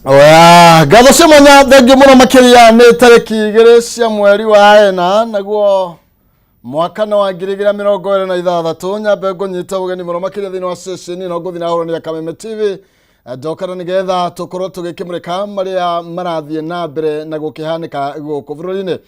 Oya, ngatho cia mwanya thengiũ mũno makĩria. Nĩ tarĩki 2 cia mweri wa ena, naguo mwaka nĩ wa 2026. Nyambe ngũnyita ũgeni mũno makĩria thĩinĩ wa ceceni no ngũthiĩ na hũrania Kameme TV ndokana nĩgetha tũkorwo tũgĩkĩmũrĩka marĩa marathiĩ na mbere na gũkĩhanĩka gũkũ bũrũri-inĩ.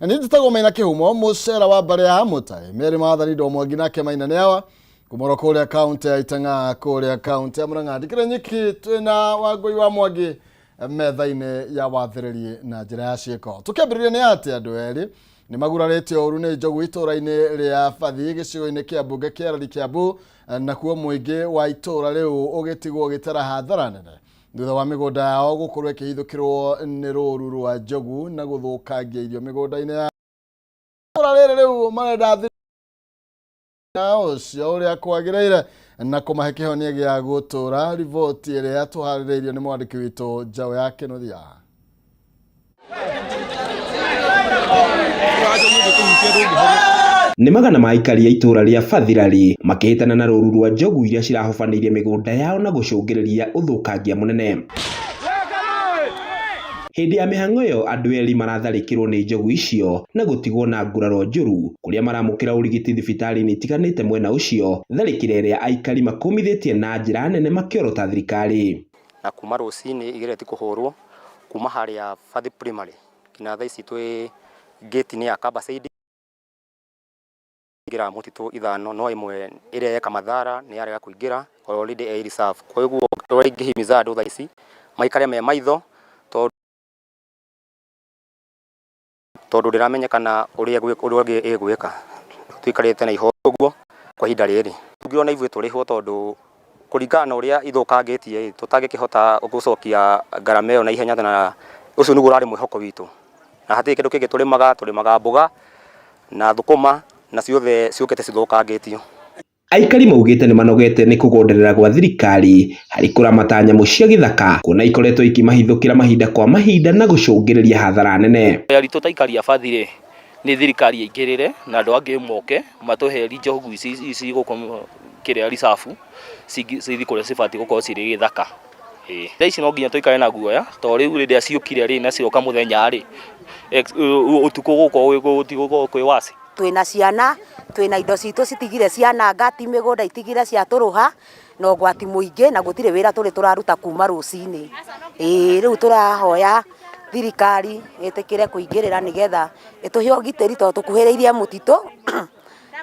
Niĩ njĩtagwo Maina Kĩhumo, mũcera wa mbarĩ ya Mũtai Meri Mathani Ndomwangi, nake Maina nĩ awa kumoro kũrĩa kaunti ya Itang'a, kũrĩa kaunti ya Murang'a. Ndikĩrĩ nyiki, twĩna Wangũi wa Mwangi metha-inĩ ya wathĩrĩri na njĩra ya ciĩko. Tũkĩambĩrĩria nĩ atĩ andũ erĩ nĩ magurarĩtio ũru nĩ njogu itũũra-inĩ rĩa Bathi, gĩcigo-inĩ kĩa mbunge kĩa Rari, Kiambu, nakuo mũingĩ wa itũũra rĩu ũgĩtigwo ũgĩtara hathara nene thutha wa mĩgũnda yao gũkorwo ĩkĩhithũkĩrwo nĩ rũru rwa njogu na gũthũkangia irio mĩgũnda-inĩ ya itũũra rĩrĩ. Rĩu marenda na ũcio ũrĩa kwagĩrĩire na kũmahe kĩhonia gĩa gũtũra. Riboti ĩrĩa tũharĩrĩirio nĩ mwandĩki witũ Njaũ ya Kĩnuthia. Nĩ magana ma aikari a itũũra rĩa Bathirari makĩhĩtana na rũũru rwa njogu iria cirahobanĩirie mĩgũnda yao na gũcũngĩrĩria ũthũkangia mũnene. Hĩndĩ ya mĩhang'o ĩyo, andũ erĩ maratharĩkĩrwo nĩ njogu icio na gũtigwo na nguraro njũru kũrĩa maramũkĩra ũrigiti thibitarĩ-inĩ itiganĩte mwena ũcio, tharĩkĩra ĩrĩa aikari makũmithĩtie na njĩra nene makĩorota thirikari. Na kuma rũcinĩ igeretie kũhũrwo kuma harĩa Bathi Primary nginya thaa ici twĩ gate-inĩ ya Kabasaidi. Ingĩraga mũtitũ ithano, no ĩmwe ĩrĩa yeka mathara nĩ yarega kũingĩra, already ĩ reserve. Koguo ũrĩa ingĩhimiza andũ thaa ici maikare me maitho, tondũ ndĩramenyekana ũrĩa ũngĩ ĩgwĩka. Tũikarĩte na ihoru ũguo kwa ihinda rĩrĩ. Tũngĩona ithuĩ tũrĩhwo, tondũ kũringana na ũrĩa ithũkangĩtie, tũtangĩkĩhota gũcokia ngarama ĩyo na ihenya, na ũcio nĩguo ũrarĩ mwĩhoko witũ. Na hatirĩ kĩndũ kĩngĩ tũrĩmaga, tũrĩmaga mboga na thũkũma, na ciothe ciũkĩte cithũkangĩtio. Aikari maugĩte nĩ manogete nĩ kũgonderera gwa thirikari harĩ kũramata nyamũ cia gĩthaka, kuona ikoretwo ikĩmahithũkĩra mahinda kwa mahinda na gũcũngĩrĩria hathara nene. Aritũ ta aikari a Bathi rĩ, nĩ thirikari ĩingĩrĩre na andũ angĩ moke matũherie njogu ici ici gũkũ kĩrĩa reserve, cithiĩ kũrĩa cibatiĩ gũkorwo cirĩ gĩthaka. Ĩĩ thaa ici no nginya tũikare na guoya, tondũ rĩu rĩrĩa ciũkire rĩ, na cioka mũthenya rĩ, ũtukũ gũgũkorwo kwĩ worse. Twĩna ciana, twĩna indo citũ citigire ciananga, ti mĩgũnda itigire ciatũrũha na ũgwati mũingĩ, na gũtirĩ wĩra tũrĩ tũraruta kuma rũcinĩ. Ĩĩ rĩu tũrahoya thirikari ĩtĩkĩre kũingĩrĩra nĩgetha ĩtũhe ũgitĩri, tondũ tũkuhĩrĩirie mũtitũ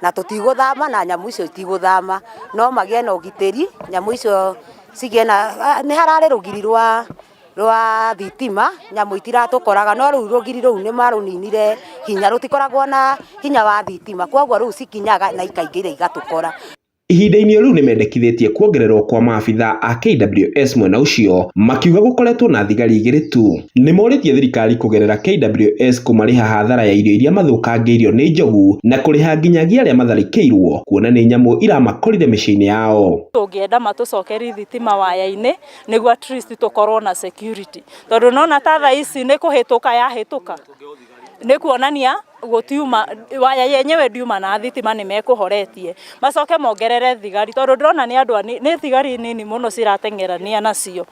na tũtigũthama na nyamũ icio itigũthama, no magĩe na ũgitĩri, nyamũ icio cigĩe na, nĩ hararĩ rũgiri rwa thitima, nyamũ itiratũkoraga, no rĩu rũgiri rũu nĩ marũninire hinya, rũtikoragwo na hinya wa thitima, koguo rĩu cikinyaga na ikaingĩra igatũkora. Ihinda-inĩ o rĩu nĩmendekithĩtie kuongererwo kwa maabitha a KWS mwena ũcio, makiuga gũkoretwo na thigari igĩrĩ tu. Nĩmorĩtie thirikari kũgerera KWS kũmarĩha hathara ya irio iria mathũkangĩirio nĩ njogu na kũrĩha nginyagia arĩa matharĩkĩirwo kuona nĩ nyamũ iramakorire mĩciĩ-inĩ yao. Tũngĩenda matũcokerie thitima waya-inĩ nĩguo at least tũkorwo na security, tondũ nona ta thaa ici nĩ kũhĩtũka yahĩtũka, nĩ kuonania gũtiuma waya yenyewe ndiuma na thitima, nĩ mekũhoretie. Macoke mongerere thigari, tondũ ndĩrona nĩ andũ nĩ thigari nini mũno cirateng'erania nacio,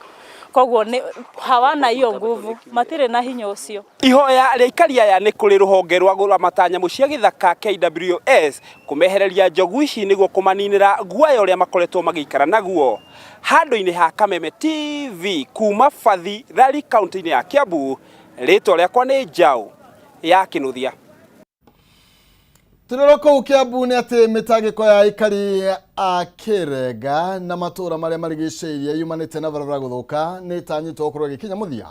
koguo nĩ hawana hiyo nguvu, matirĩ na hinya ũcio. Ihoya rĩa aikari aya nĩ kũrĩ rũhonge rwa kũramata nyamũ cia gĩthaka KWS kũmehereria njogu ici nĩguo kũmaninĩra guoya ũrĩa makoretwo magĩikara naguo. Handũ-inĩ ha Kameme TV kuma Bathi Rari kaunti-inĩ ya Kiambu, rĩtwa rĩakwa nĩ Njaũ ya Kĩnuthia. Tũrĩro kũu Kiambu nĩ atĩ mĩtangĩko ya aikari a Kĩrenga na matũũra marĩa marigicĩirie yumanĩte na barabara gũthũka nĩ ĩtanyĩtwo gũkorwo ĩgĩkinya mũthia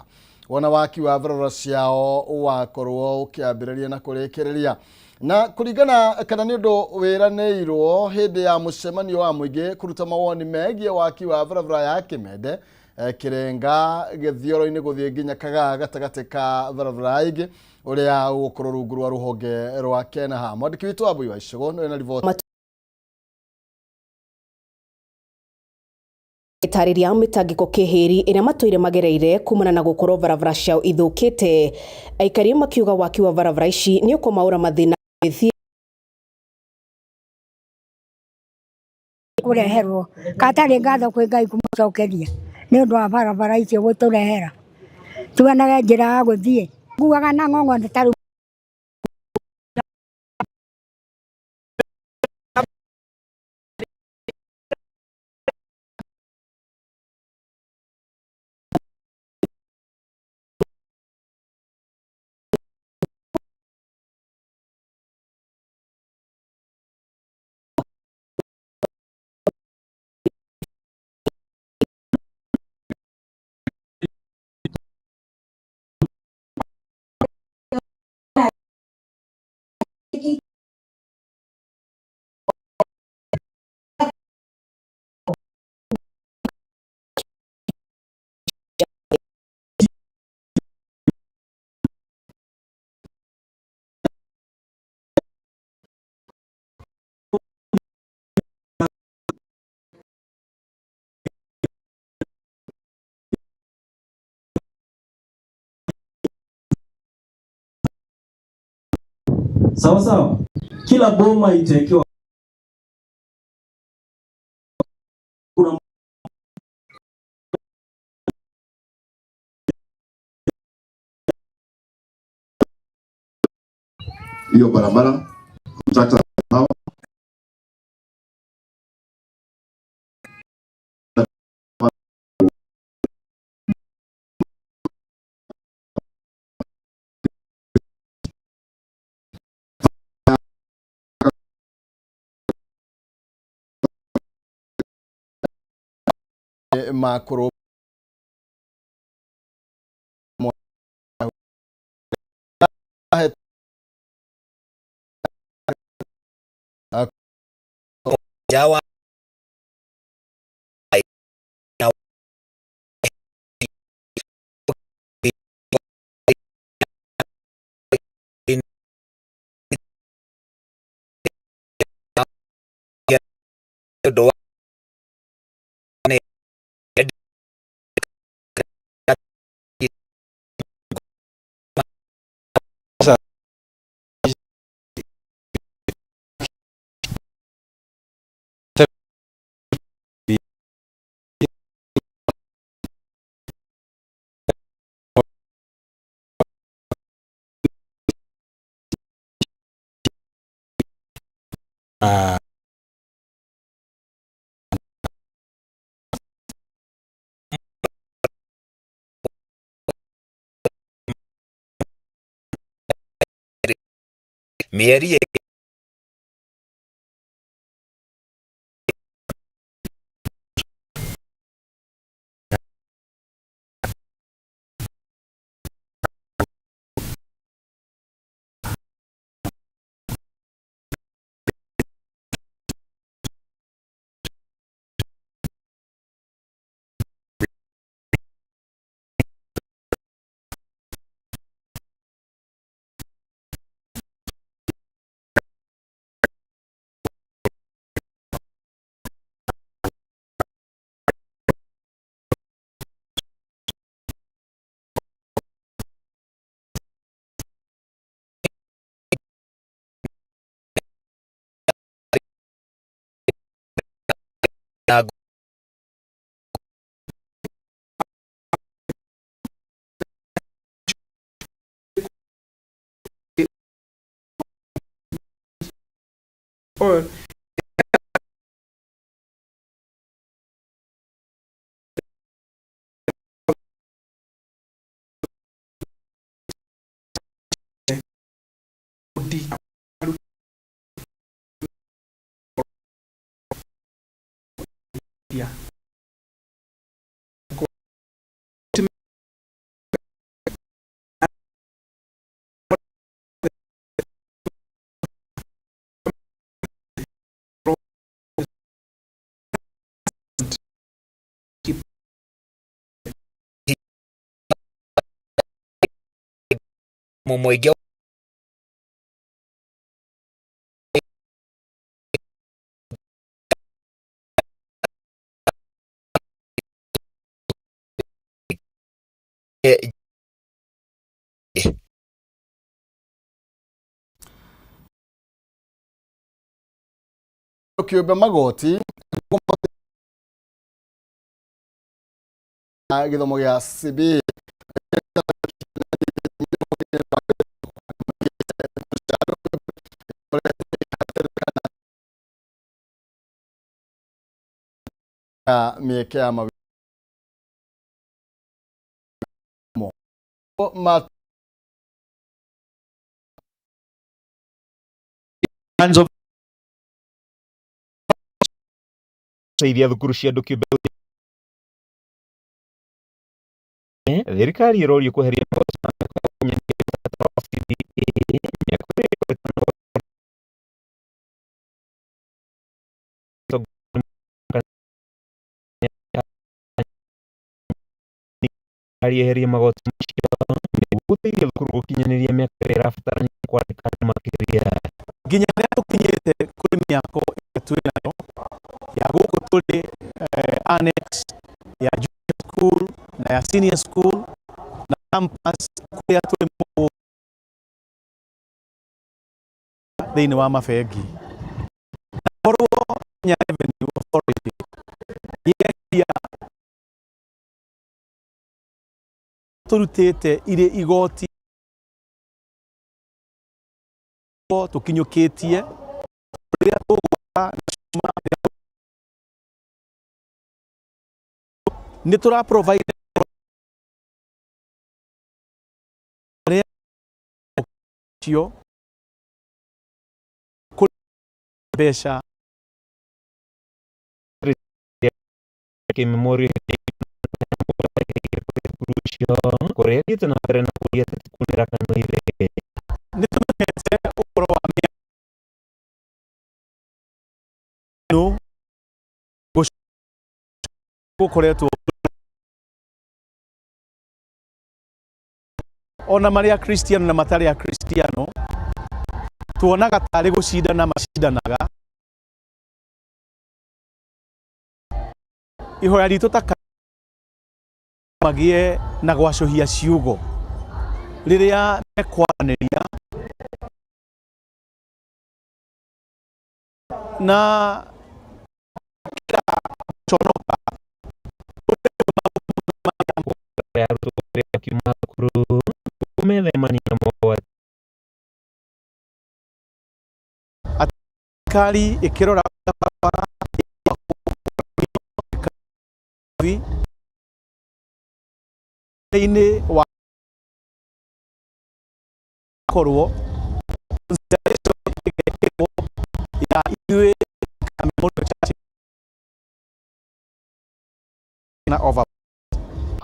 wona waki wa barabara ciao wakorwo ũkĩambĩrĩria na kũrĩkĩrĩria, na kũringana kana nĩ ũndũ wĩranĩirwo hĩndĩ ya mũcemanio wa mũingĩ kũruta mawoni megiĩ waki wa barabara ya Kĩmende Kĩrenga Gĩthioro-inĩ gũthiĩ nginya Kagaa, gatagatĩ ka barabara ingĩ, ũrĩa ũgũkorwo rungu rwa rũhonge rwa Kenaha. Mwandĩki witũ Wambui wa Icũgũ nĩwe na riboti. Gĩtarĩria mĩtangĩko kĩhĩri ĩrĩa matũire magereire kumana na gũkorwo barabara ciao ithũkĩte. Aikari makiuga waki wa barabara ici nĩ ũkũmaũra mathĩna mĩthiĩ Kũreherwo katarĩ ngatho kwĩ Ngai kũmũcokeria. Nĩ ũndũ wa barabara icio gũtũrehera tuonage njĩra ya gũthiĩ nguaga na ng'ong'o nĩ ta rĩu. Sawa sawa, kila boma itawekewa kuna hiyo barabara contractor hawa makũrũ Jawa mĩeri. Or yeah. Mũingĩ. Kĩũmbe magoti. Gĩthomo gĩa CB mĩeke ya mawĩra ma hands of teithia thukuru cia andũ kĩũmbe. Thirikari ĩrorio kweheria magoti ma CBA mĩaka ĩrĩa ĩkoretwo. Thirikari yeherie magoti macio nĩguo gũteithia thukuru gũkinyanĩria mĩaka ĩrĩa ĩrabatarania kwandĩka andũ makĩria. Nginya harĩa tũkinyĩte kũrĩ mĩako ĩrĩa twĩ nayo ya gũkũ tũrĩ, annex ya junior school na ya senior school na campus kũrĩa tũrĩ thĩinĩ wa mabengi na korwo Kenya Revenue Authority yeheria tũrutĩte irĩ igoti tũkinyũkĩtie rĩrĩa tũgwaka na cuma nĩ tũra provide arĩa cio kũrĩ mbeca. Memorial thukuru icio kũrĩa thiĩte na mbere na kũria ateti kunĩra kanua ithĩ. Nĩ tũmenyete ũhoro wa mĩano gũkoretwo ona marĩ akristiano na matarĩ akristiano tuonaga tarĩ gũcindana macindanaga. Ihoya ritũ ta magĩe na gwacũhia ciugo rĩrĩa mekwaranĩria na conoka. Ya arutwo arĩa makiuma thukuru methemania na mogwati. Thirikari ĩkĩrora barabara thĩinĩ wa korwo ĩgekĩrwo ya ithuĩ Memorial Church na over.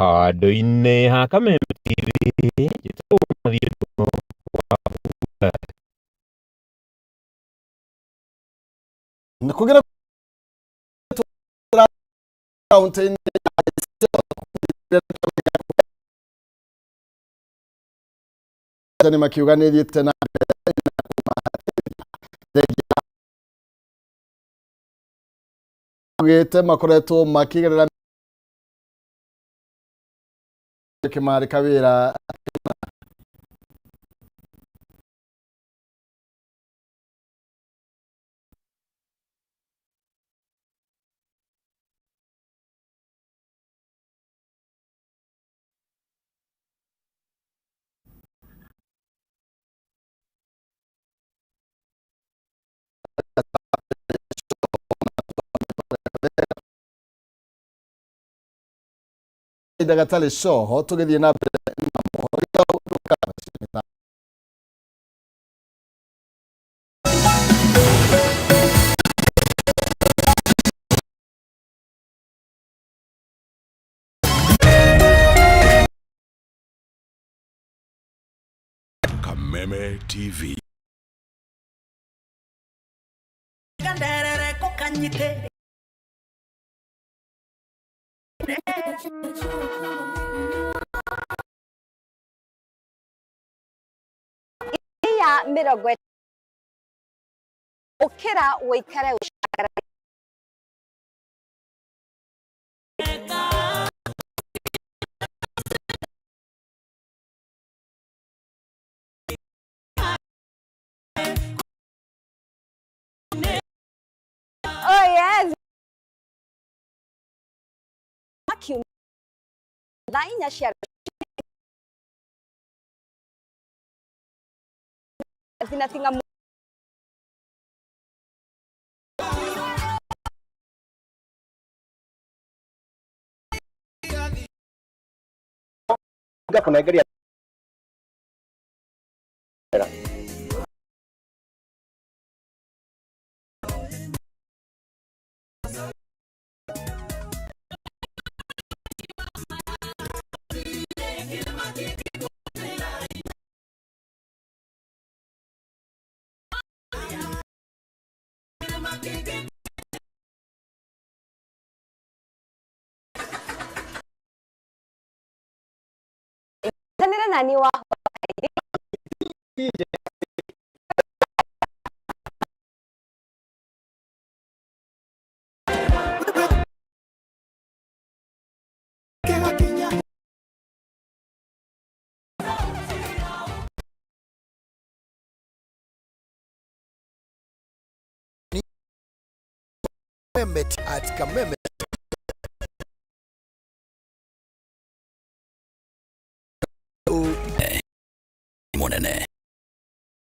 Handũ-inĩ ha Kameme TV, njĩtagwo Mathiĩ Ndung'u wa Buga. Nĩ kũgĩra kaunti-inĩ ya nĩ makiuga nĩ thiĩte na mbere na kũmateithia ugĩte makoretwo makĩgerera kĩmarĩ kawĩra. Kahinda gatarĩ coho tũgĩthiĩ na mbere na mohoro. Kameme TV. Ya mĩrongo ũkĩra ũikare. Oh yes. Thaa 4 cia thinatinga. Kunengeria. Tanĩra nani wa. At Kameme. Monene.